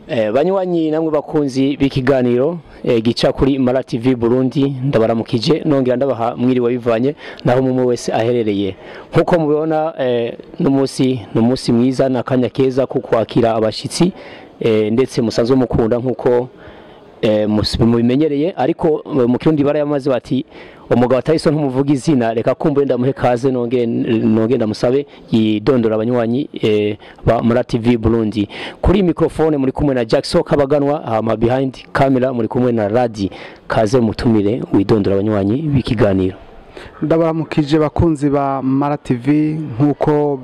Banywanyi namwe bakunzi b'ikiganiro gica kuri Mara TV Burundi, ndabaramukije nongera ndabaha mwiriwe bivanye naho mumwe wese aherereye. Nkuko mubibona, n'umunsi n'umunsi mwiza nakanya keza ko kwakira abashitsi, ndetse musanzwe mukunda nkuko mubimenyereye, ariko mu Kirundi barayamaze bati umugabo atariso ntumuvuga izina. Reka kumbuye ndamuhe kaze, nonge ndamusabe yidondora abanywanyi ba Mara TV Burundi. Kuri microphone muri kumwe na Jackson Kabaganwa, hama behind camera muri kumwe na Radi. Kaze mutumire, widondora abanywanyi b'ikiganiro. Ndabaramukije bakunzi ba Mara TV. Nkuko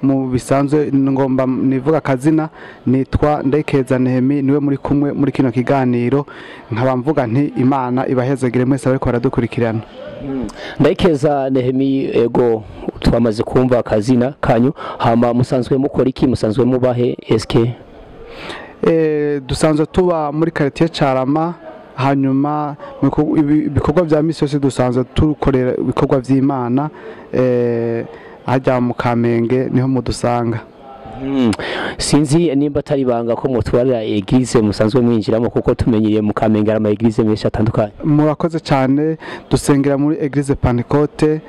mu bisanzwe ngomba nivuga akazina, nitwa Ndayikeza Nehemi, niwe muri kumwe muri kino kiganiro. Nkaba mvuga nti Imana ibahezagire mwese bariko baradukurikirana. Ndayikeza Nehemi, ego, twamaze kumva akazina kanyu. Hama musanzwe mukora iki? Musanzwe mubahe SK? Dusanzwe tuba muri quartier Carama. Hanyuma ibikorwa vya misi yose dusanzwe tukorera ibikorwa vy'Imana hajya mu Kamenge, niho mudusanga. Sinzi nimba atari banga ko mutwarira église musanzwe mwinjiramo, kuko tumenyereye mu Kamenge hari ama église menshi atandukanye. Murakoze cyane. Dusengera muri église Pentecôte,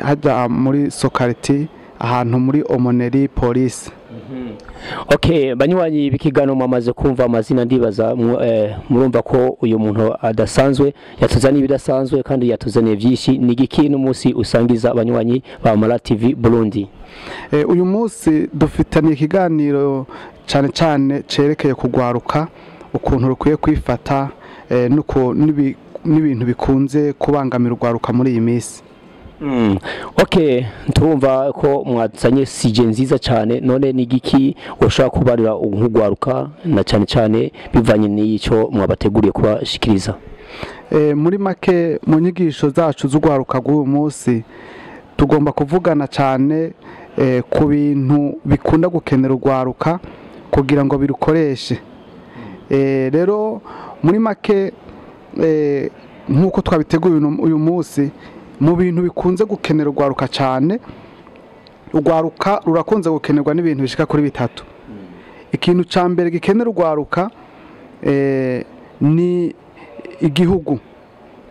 hajya muri Sokariti, ahantu muri Omoneri Police. Okay, banywanyi b'ikiganiro, mwamaze kumva amazina. Ndibaza murumva ko uyu muntu adasanzwe, yatuzaniye ibidasanzwe kandi yatuzaniye byinshi. Ni igiki n'umunsi usangiza abanywanyi ba Mara TV Burundi? Uyu munsi dufitaniye ikiganiro cyane cyane cerekeye kugwaruka, ukuntu rukwiye kwifata, n'ibintu bikunze kubangamira urwaruka muri iyi minsi. Okay, turumva ko mwazanye sujet nziza cyane. None ni igiki ushobora kubarira nk'ugwaruka, na cyane cyane bivanye n'ico mwabateguriye kubashikiriza? Muri make, mu nyigisho zacu z'urwaruka rw'uyu munsi tugomba kuvugana cyane ku bintu bikunda gukenera urwaruka kugira ngo birukoreshe. Rero muri make, nk'uko twabiteguye uyu munsi, mu bintu bikunze gukenera urwaruka cyane, urwaruka rurakunze gukenerwa n'ibintu bishika kuri bitatu. Ikintu cya mbere gikenera urwaruka ni igihugu.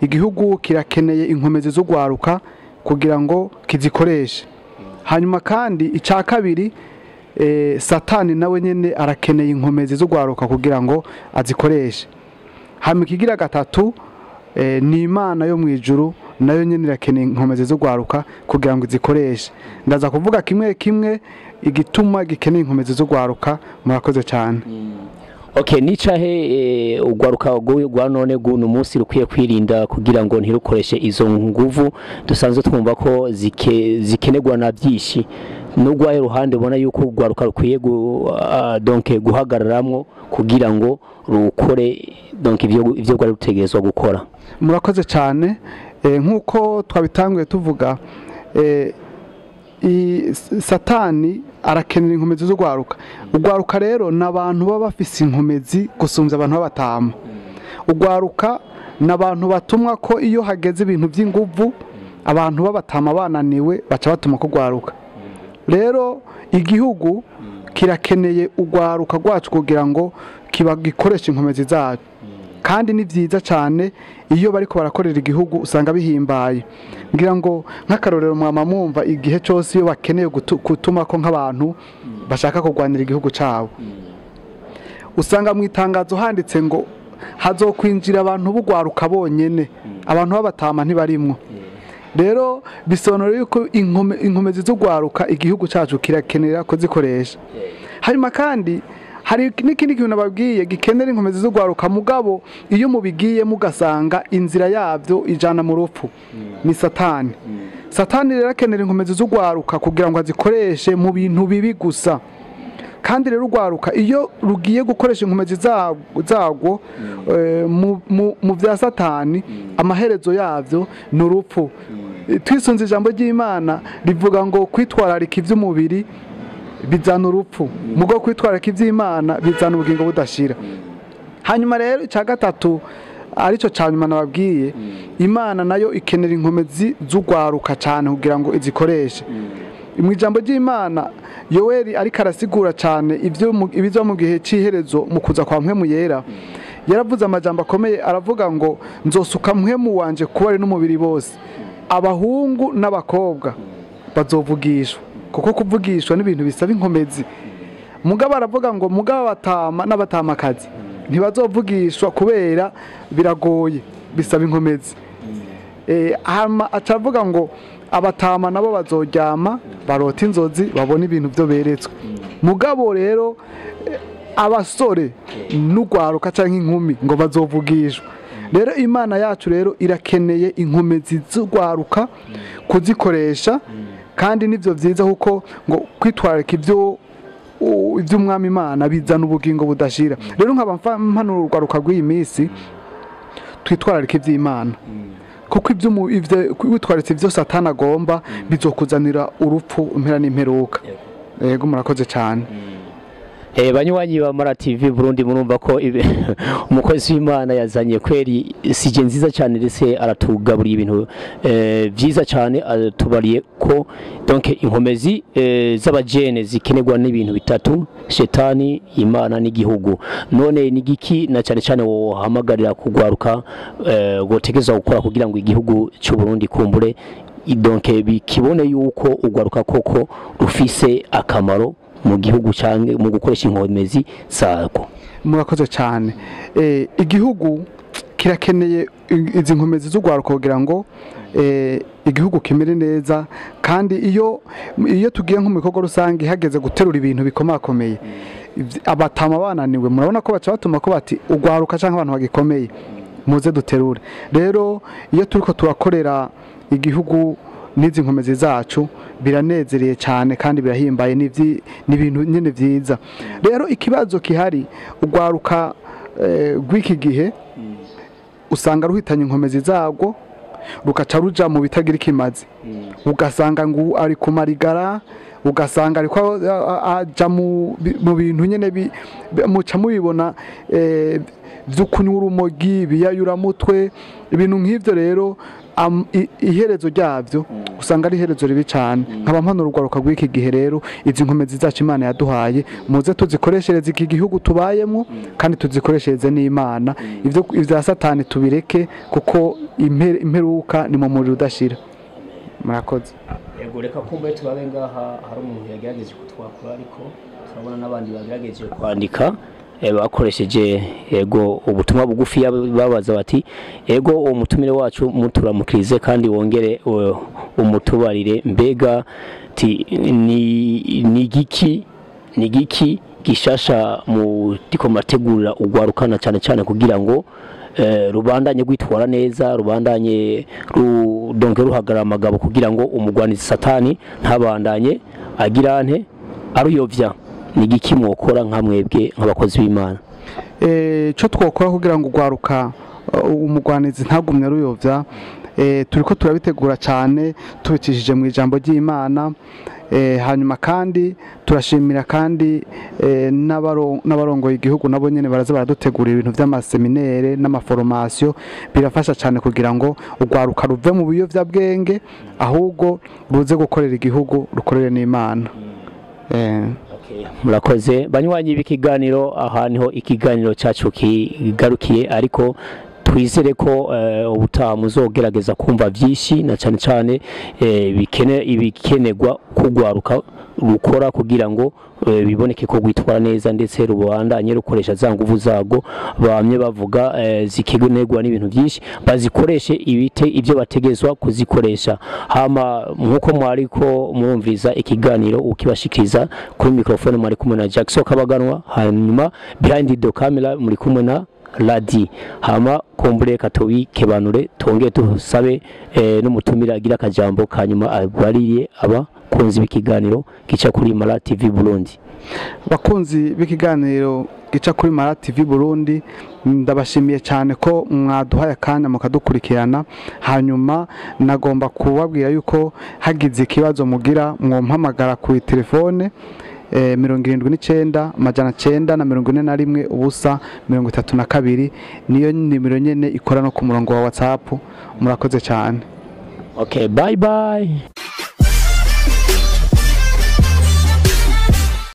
Igihugu kirakeneye inkomezi z'urwaruka kugira ngo kizikoreshe. Hanyuma kandi icya kabiri, Satani nawe nyine arakeneye inkomezi z'urwaruka kugira ngo azikoreshe. Hanyuma ikigira gatatu, ni Imana yo mu ijuru, nayo nyine irakeneye inkomezi z'urwaruka kugira ngo izikoreshe. Ndaza kuvuga kimwe kimwe igituma gikeneye inkomezi z'urwaruka. Murakoze cyane. Okay, nicahe ugwaruka rwa none guno munsi rukwiye kwirinda kugira ngo ntirukoreshe izo nguvu dusanzwe twumva ko zikenerwa na byinshi? Nugwahe ruhande ubona yuko ugwaruka rukwiye donc guhagararamwo kugira ngo rukore donc ivyo rwari rutegerezwa gukora? Murakoze cyane. Nk'uko twabitanguye tuvuga, Satani arakenera inkomezi z'urwaruka. Urwaruka rero ni abantu baba bafise inkomezi gusumbya abantu b'abatama. Urwaruka ni abantu batumwa ko iyo hageze ibintu by'inguvu, abantu b'abatama bananiwe, baca batuma ko urwaruka. Rero igihugu kirakeneye urwaruka rwacu kugira ngo kiba gikoresha inkomezi zacu, kandi ni byiza cyane iyo bariko barakorera igihugu, usanga bihimbaye. Ngira ngo nk'akarorero, mwama mwumva igihe cyose iyo bakeneye gutuma ko nk'abantu bashaka kurwanira igihugu cyabo, usanga mu itangazo handitse ngo hazokwinjira abantu b'ugwaruka bonyene, abantu b'abatama ntibarimwo. Rero bisobanura yuko inkomezi z'ugwaruka igihugu cyacu kirakenera kuzikoresha. Hanyuma kandi hari n'ikindi kintu nababwiye gikenera inkomezi z'ugwaruka, mugabo iyo mubigiye mugasanga inzira yabyo ijana mu rupfu, ni Satani. Satani rero akenera inkomezi z'ugwaruka kugira ngo azikoreshe mu bintu bibi gusa. Kandi rero urwaruka iyo rugiye gukoresha inkomezi zarwo mu bya Satani, amaherezo yabyo ni urupfu. Twisunze ijambo ry'Imana rivuga ngo kwitwararika iby'umubiri bizana urupfu, mugo kwitwararika iby'Imana bizana ubugingo budashira. Hanyuma rero icya gatatu, aricyo cya nyuma nababwiye, Imana nayo ikenera inkomezi z'urwaruka cyane kugira ngo izikoreshe. Mu ijambo ry'Imana Yoweri ariko arasigura cyane ibyo ibizo mu gihe c'iherezo mu kuza kwa Mpwemu Yera, yaravuze amajambo akomeye, aravuga ngo nzosuka Mpwemu wanje kuba ari n'umubiri bose, abahungu n'abakobwa bazovugishwa, kuko kuvugishwa n'ibintu bisaba inkomezi. Mugabo aravuga ngo mugabo abatama n'abatamakazi ntibazovugishwa kubera biragoye, bisaba inkomezi. Hama acavuga ngo abatama nabo bazoryama barota inzozi babona ibintu byo beretswe. Mugabo rero abasore n'ugwaruka canke inkumi ngo bazovugishwa. Rero Imana yacu rero irakeneye inkomezi z'ugwaruka kuzikoresha, kandi nivyo vyiza kuko ngo kwitwararika ibyo iby'umwami Imana bizana ubugingo budashira. Rero nkaba mpanura urwaruka rw'iyi minsi, twitwararika iby'Imana, kuko ibyo witwaritse ibyo Satani agomba bizokuzanira urupfu impera n'imperuka. Yego, murakoze cyane. Banywanyi ba Mara TV Burundi, murumva ko umukozi w'Imana yazanye kweri sije nziza cyane, ndetse aratugaburiye ibintu vyiza cyane, atubariye ko donc inkomezi z'abajene zikenerwa n'ibintu bitatu: Shetani, Imana n'igihugu. None ni giki na cyane cyane wohamagarira kugwaruka gotegeza gukora kugira ngo igihugu cy'u Burundi kumbure donc bikibone yuko ugwaruka koko rufise akamaro mu gihugu canke mu gukoresha inkomezi zako? Murakoze cyane. Igihugu kirakeneye izi nkomezi z'ugwaruka kugira ngo igihugu kimere neza, kandi iyo tugiye nko mu bikorwa rusange hageze guterura ibintu bikomakomeye, abatama bananiwe, murabona ko baca batuma ko bati ugwaruka canke abantu bagikomeye muze duterure. Rero iyo turiko turakorera igihugu n'izi nkomezi zacu biranezereye cyane kandi birahimbaye, n'ibintu nyene vyiza. Rero ikibazo kihari, ugwaruka rw'iki gihe usanga ruhitanye inkomezi zarwo, rukaca ruja mu bitagira ikimazi, ugasanga ngo ari kumarigara, ugasanga ariko aja mu bintu nyene muca mubibona byo kunywa urumogi, biyayuramutwe, ibintu nk'ivyo. Rero iherezo ryavyo usanga ari iherezo ribi cyane. Nkaba mpanura urwaruka rw'iki gihe rero, izi nkomezi zacu Imana yaduhaye muze tuzikoreshereze iki gihugu tubayemo, kandi tuzikoreshereze n'Imana. Ivyo ivya Satani tubireke, kuko imperuka ni mu muriro udashira. Murakoze. Yego, reka kumbe turabe ngaha hari umuntu yagerageje kutwakura, ariko turabona n'abandi bagerageje kwandika bakoresheje yego ubutumwa bugufi, babaza bati yego uwo mutumire wacu muturamukirize kandi wongere umutubarire, mbega ni giki gishasha mu tiko mategura ugwarukana cyane cyane kugira ngo rubandanye gwitwara neza, rubandanye donc ruhagarara amagabo kugira ngo umugwanizi Satani ntabandanye agirante aruyovya. Ni giki mwokora nka mwebwe nk'abakozi b'Imana? Cyo twokora kugira ngo ugwaruka umugwanizi ntagumye aruyovya, turiko turabitegura cyane tubicishije mu ijambo ry'Imana. Hanyuma kandi turashimira kandi n'abarongoye igihugu nabo nyene baraza baradutegurira ibintu vy'amaseminere n'amaforomasiyo, birafasha cyane kugira ngo ugwaruka ruve mu biyovyabwenge, ahubwo ruze gukorera igihugu, rukorere n'Imana. Murakoze banywanyi b'ikiganiro, aha niho ikiganiro cyacu kigarukiye, ariko twizere ko ubutaha muzogerageza kumva byinshi na cyane cyane ibikenerwa kugwaruka rukora kugira ngo biboneke ko gwitwara neza, ndetse rubandanye rukoresha za nguvu zago bamye bavuga zikenerwa n'ibintu byinshi, bazikoreshe ibite ibyo bategezwa kuzikoresha. Hama nkuko mwariko murumviza ikiganiro ukibashikiza kuri microphone mwari kumwe na Jackson Kabaganwa, hanyuma behind the camera muri kumwe na Ladi. Hama kumbure katobi kebanure tongeye tusabe n'umutumira agira akajambo kanyuma abariye abakunzi b'ikiganiro gica kuri Mara TV Burundi. Bakunzi b'ikiganiro gica kuri Mara TV Burundi, ndabashimiye cyane ko mwaduhaye akanya mukadukurikirana. Hanyuma nagomba kubabwira yuko hagize ikibazo mugira mwompamagara ku telefone 79 941 0 32, niyo nimero nyene ikora no ku murongo wa WhatsApp. Murakoze cyane. Okay, bye bye.